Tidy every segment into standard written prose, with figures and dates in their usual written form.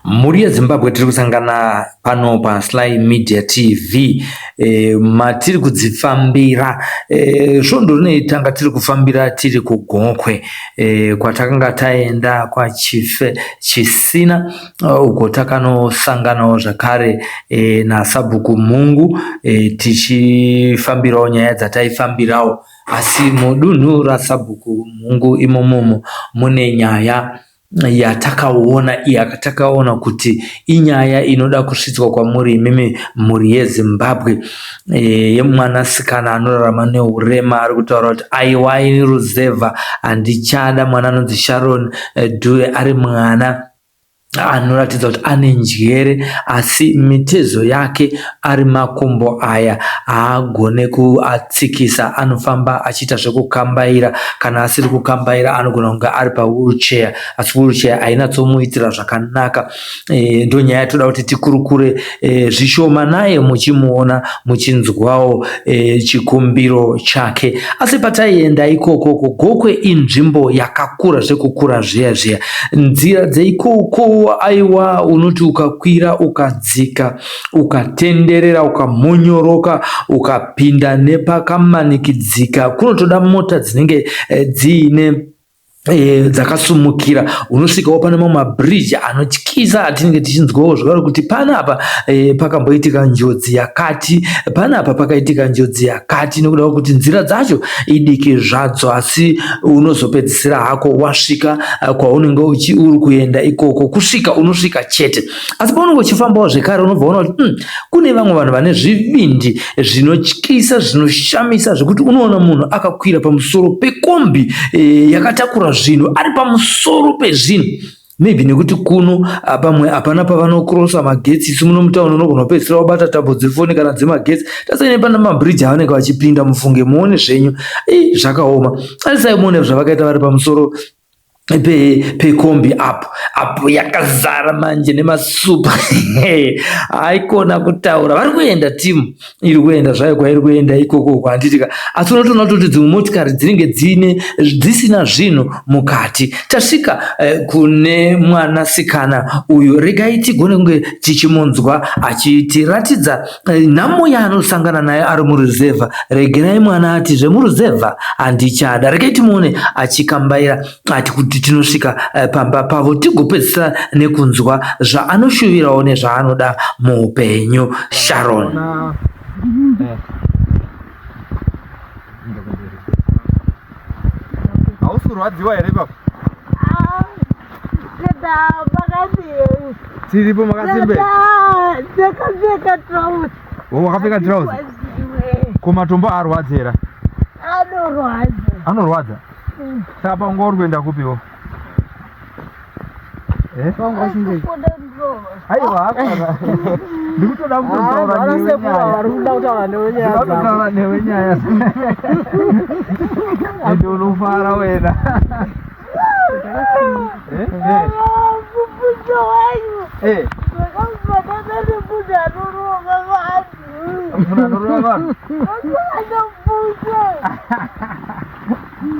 Mhuri yeZimbabwe tiri kusangana pano paSly Media TV e, matiri kudzifambira e, svondo rinei tanga tiri kufambira tiri kuGokwe e, kwatakanga taenda kwaChief Chisina uko takanosanganawo zvakare e, naSabhuku Mhungu e, tichifambirawo nyaya dzataifambirawo asi mudunhu raSabhuku Mhungu imomomo mune nyaya yatakaona yatakaona kuti inyaya inoda kusvitswa kwamuri imimi mhuri yeZimbabwe e, yemwanasikana anorarama neurema ari kutaura kuti aiwa ini ruzevha handichada mwana anonzi Sharon eh, Due ari mwana anoratidza kuti ane njere asi mitezo yake ari makumbo aya haagone kuatsikisa anofamba achiita zvekukambaira kana asiri kukambaira anogona kunge ari pawheelchair asi wheelchair hainatsomuitira zvakanaka e, ndonyaya yatoda kuti tikurukure e, zvishoma naye muchimuona muchinzwawo e, chikumbiro chake asi pataienda ikoko gokwe inzvimbo yakakura zvekukura zviya zviya nzira dzeikoko aiwa unoti ukakwira ukadzika ukatenderera ukamhonyoroka ukapinda nepakamanikidzika kunotoda mota dzinenge eh, dziine eh, dzakasumukira unosvikawo pane mamwe mabridge anotyisa atinenge tichinzwawo zvakare kuti panapa eh, pakamboitika njodzi yakati panapa pakaitika njodzi yakati nekuda kwekuti nzira dzacho idiki zvadzo asi unozopedzisira hako wasvika kwaunenge uri kuenda ikoko kusvika unosvika chete asi paunenge uchifambawo zvekare unobva waona kuti mm, kune vamwe vanhu vane zvivindi zvinotyisa zvinoshamisa zvekuti unoona munhu akakwira pamusoro pekombi e, yakatakura zvinhu ari pamusoro pezvinhu maybe nekuti kuno ah, pamwe hapana pavanokrosa magetsi isu muno mutauni unogona kupedzisira wabata tambo dzefoni kana dzemagetsi tasai nepana mabridge avanenge vachipinda mufunge muone zvenyu i zvakaoma arisai muone zvavakaita vari pamusoro pekombi pe apo apo yakazara manje nemasupa haikona kutaura vari kuenda timu iri kuenda zvayo kwairi kuenda ikoko uko handitika asi unotoona kuti dzimwe motikari dzinenge dziine dzisina zvinhu mukati tasvika eh, kune mwanasikana uyu regai tigone kunge tichimunzwa achitiratidza Eh, nhamo yaanosangana nayo ari muruzevha regerai mwana ati zvemuruzevha handichada regai timuone achikambaira ati kuti tinosvika eh, pamba pavo tigopedzisira nekunzwa zvaanoshuvirawo nezvaanoda muupenyu sharon Hausi kurwadziwa here baba? Tiripo makasimbe. Ndakapfeka trouser. Oh, wakapfeka trouser. Ko matombo arwadza here? Anorwadza. Anorwadza? Mm. Saka panga uri kuenda kupiwo? Eh? Aiwa, hapana. Ndikutoda kutotaura newe nyaya. Vari kuda kutaura newe nyaya. Ndikutotaura newe nyaya. Ende unofara wena. Eh? Eh. Eh. Munhu anorova vanhu.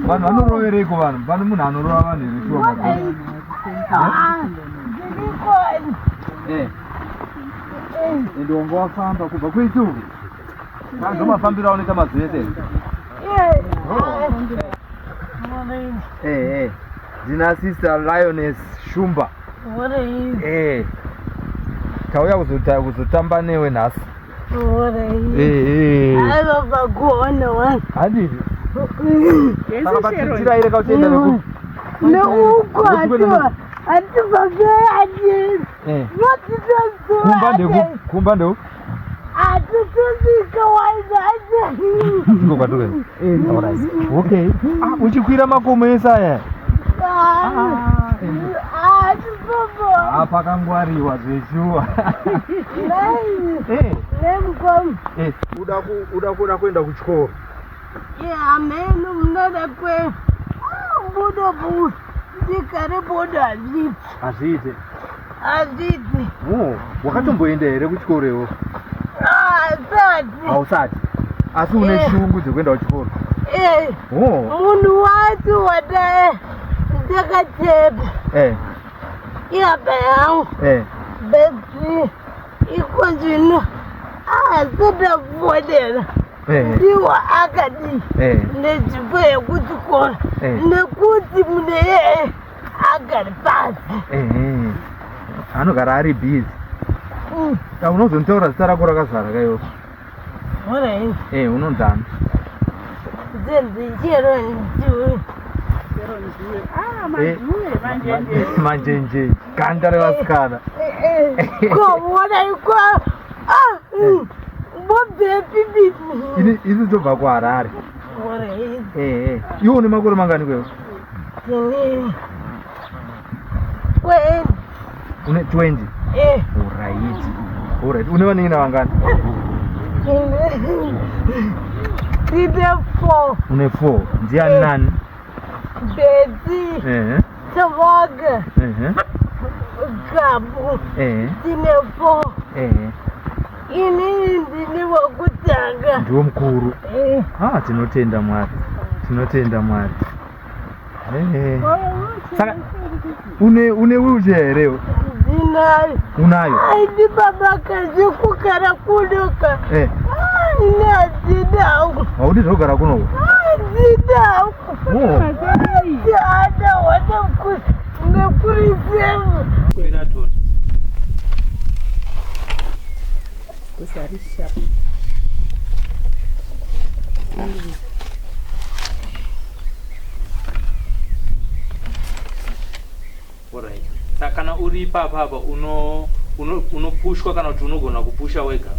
Vanhu vanorovereiko vanhu? Pane munhu anorova vanhu here shuwa magona? Eh. Ende wanga wafamba kubva kwese uku. Ndomafambiro aunoita mazuva ese here? Eh, eh. Ndina sister Lioness Shumba. Eh. Tauya kuzotamba newe nhasi. Eh, eh. Handidi. Saka patitiraire kauchienda neku. Neuko hatibvabve Eh. Kumba ndeku, kumba ndeku. Ndiko kwatiri. Eh, alright. Okay. Ah, uchikwira makomo ese aya. Ah, pakangwariwa zveshuwa. Eh. Eh, uda ku uda kuda kuenda kuchikoro. Hameno munoda kwe budo bu ndikare bodo hazviiti. Hazviite. Hazviiti. Oh, wakatomboenda here kuchikoro iwe? Hausati. Hausati. Asi une eh. shungu dzekuenda kuchikoro? Eh. Oh. Munhu wacho wada ndakacheba. Eh. Ihaba yangu. Eh. But iko zvino asati afonera ndiwo akadii nenzvimbo yekuchikoro nekuti mune yeye agari pasi. Anogara ari busy. Unozonitaura zita rako rakazara kaiwo. Eh, unonzani? Eh, manjenje ganda revasikana. Ini tobva kuHarare. Eh, iwe une makore mangani kwewe? Une 20? Eh. Alright. Alright. Une vanin'ina vangani? Ndine 4. Une 4. Ndiani nani? Betty. Eh. Tavaga. Eh. Gabu. Eh. Ndine 4. Eh. Inini ndini wekutanga. Ndiwo mukuru. Eh. Ah, tinotenda Mwari. Tinotenda Mwari. Eh. Saka une une wheelchair here? Ndinayo. Unayo? Aidi baba kazi kugara kunoka. Eh. Ini handina. Haudi zvekugara kuno? Handina. Oh. Handina wana nekurisema. Alright. Saka kana uri ipapa apa unopushwa kana kuti unogona kupusha wega?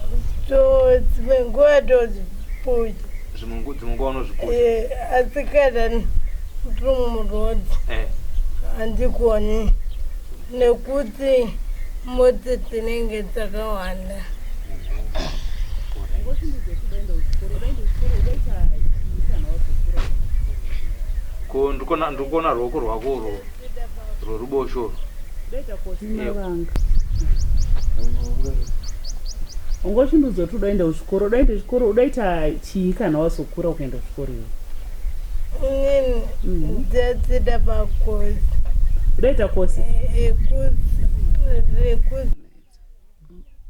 So dzimwe nguva ndozvipusha. Dzimwe nguva unozvipusha. Eh, asi kana ndiri muroad handikoni nekuti mota dzinenge dzakawanda. Ko ndikuona ruoko rwako urwo rwerubosho urwo. Ungochindudzwa kuti udaenda kuchikoro, udaenda kuchikoro, udaita chii kana wazokura ukaenda kuchikoro iwe? Inini ndadzida pakosi. Udaita kosi?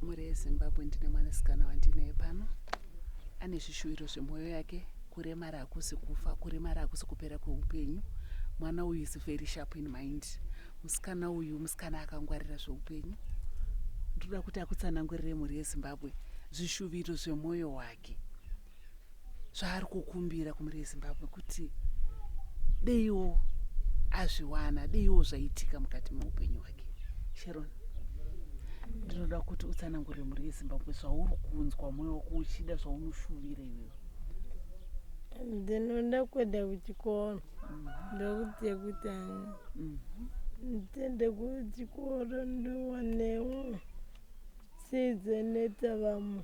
Mhuri yeZimbabwe, ndine mwanasikana wandinaye pano ane zvishuwiro zvemwoyo yake. Kuremara hakusi kufa, kuremara hakusi kupera kweupenyu. Mwana uyu is very sharp in mind. Musikana uyu musikana akangwarira zveupenyu. Ndoda kuti akutsanangurire mhuri yeZimbabwe zvishuviro zvemwoyo wake zvaari kukumbira kumhuri yeZimbabwe kuti deiwo azviwana, deiwo zvaitika mukati meupenyu hwake. Sharon, ndinoda kuti utsanangurire mhuri yeZimbabwe zvauri kunzwa mwoyo wako uchida, zvaunoshuvira iwewe. Ndinoda kuenda kuchikoro, ndokuti yekutanga ndiende kuchikoro ndiwanewo dzidzo inoita vamwe,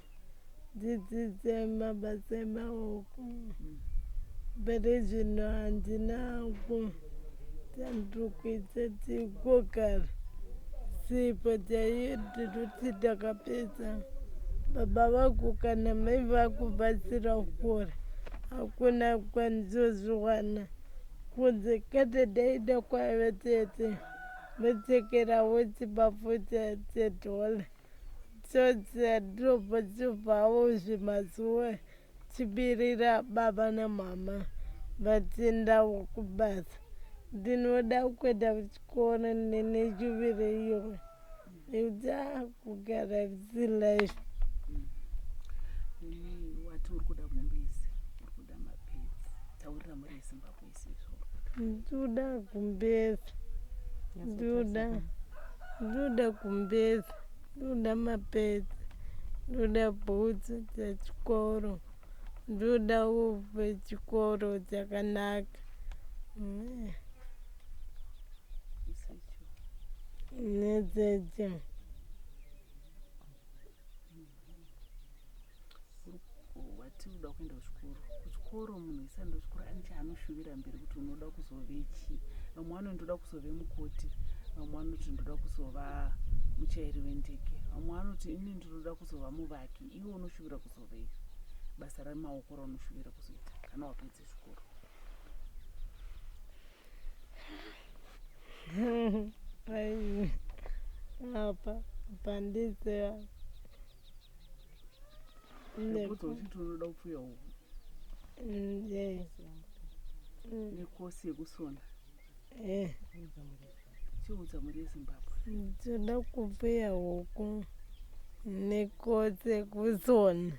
ndidzidze mabasa emaoko. Pari zvino handina chandiri kuita, tigogara sipo chaiyo ndinoti ndakapedza. Baba vangu kana mai vangu vasina kukura, hakuna kwandinozviwana kunze kana ndaenda kwaiva tete votekerawo chimafuta chedhola todza ndobva zvimazuva chibirira baba namama vachiendawo kubasa. Ndinoda kuenda kuchikoro neshuviro iyoyo nekuti kugara isi life. Wati uri kuda gumbezi, uri kuda mapedzi. Taurira mhuri yeZimbabwe isizvo. Ndoda gumbezi, ndoda gumbezi, ndoda mapedzi, ndoda bhutsu dzechikoro, ndodawo chikoro chakanaka nedzecho. Wati unoda kuenda kuchikoro. Kuchikoro munhu wese anoenda kuchikoro ane chaanoshuvira mberi kuti unoda kuzove chii. Vamwe vanoti ndoda kuzove mukoti, vamwe vanoti ndoda kuzova muchairi wendege, vamwe vanoti ini ndinoda kuzova muvaki. Iwe unoshuvira kuzovei? Basa remaoko raunoshuvira kuzoita kana wapedza chikoro? Apa Pandiziva. Ndakudza uchiti unoda kupfuya huku. Mm, Nekosi yekusona. Eh. Chiudza mhuri yeZimbabwe. Ndinoda kupfuya huku nekosi yekusona.